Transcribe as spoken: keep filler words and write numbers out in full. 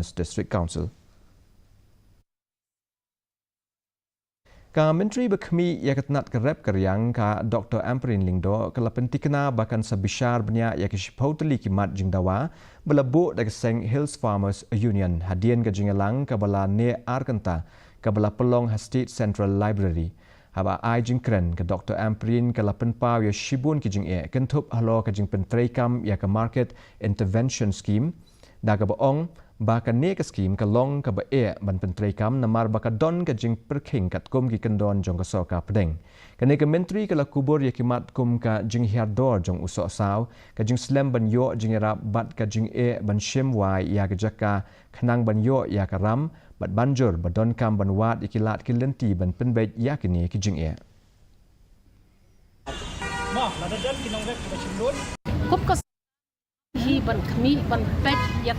District Council. Ka Myntri ba khmih ïa ka tnat ka rep ka riang ka Doctor Ampareen Lyngdoh ka la pyntikna ba kan sa bishar bniah ïa ka shiphew tylli ki mat jingdawa ba la buh da ka seng Hills Farmers Union hadien ka jingïalang kaba la neh ar kynta kaba la pynlong ha State Central Library. Haba ai jingkren ka Doctor Ampareen ka la pynpaw ïa shibun ki jingeh kynthup halor ka jingpyntreikam ïa ka Market Intervention Scheme da kaba ong ba kane ka skim ka long kaba eh ban pyntreikam namar ba ka don ka jingpyrkhing katkum ki kyndon jong ka sorkar pdeng. Kane ka myntri ka la kubur ïa ki mat kum ka jinghiar dor jong u sohsaw, ka jingslem ban ïoh jingïarap bad ka jingeh ban shim wai ïa ka jaka khnang ban ïoh ïa ka ram bad ban jur ba donkam ban wad ïa ki lad ki lynti ban pynbeit ïa kine ki jingeh. Kup ka hi ban khmih ban peit ïa